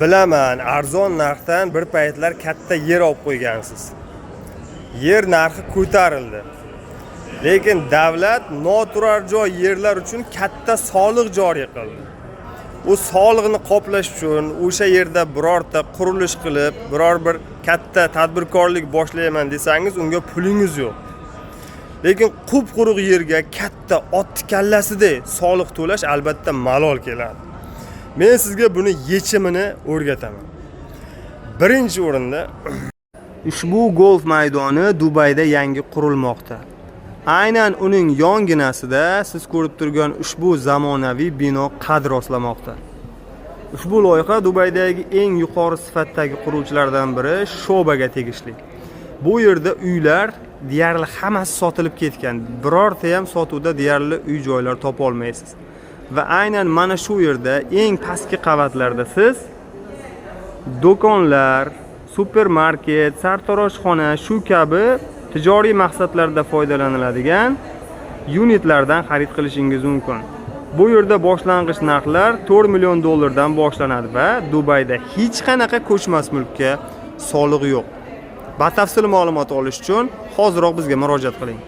Bilaman, arzon narxdan bir paytlar katta yer olib qo'ygansiz. Yer narxi ko'tarildi. Lekin davlat noturar joy yerlar uchun katta soliq joriy qildi. U soliqni qoplash uchun o'sha yerda birorta qurilish qilib, biror bir katta tadbirkorlik boshlayman desangiz, unga pulingiz yo'q. Lekin qup-quruq yerga katta ot kallasidek soliq to'lash albatta malol keladi. Men sizga buni yechimini o'rgataman. Birinchi o'rinda ushbu golf maydoni Dubayda yangi qurilmoqda. Aynan uning yonginasida siz ko'rib turgan ushbu zamonaviy bino qad rostlamoqda. Ushbu loyiha Dubaydagi eng yuqori sifatdagi quruvchilardan biri Sobaga tegishli. Bu yerda uylar deyarli hammasi sotilib ketgan. Birorta ham sotuvda deyarli uy joylar topa olmaysiz. Va aynan mana shu yerda eng pastki qavatlarda siz do'konlar, supermarket, sartaroshxona shu kabi tijoriy maqsadlarda foydalaniladigan yunitlardan xarid qilishingiz mumkin. Bu yerda boshlang'ich narxlar 4 million dollardan boshlanadi va Dubayda hech qanaqa ko'chmas mulkka soliq yo'q. Batafsil ma'lumot olish uchun hoziroq bizga murojaat qiling.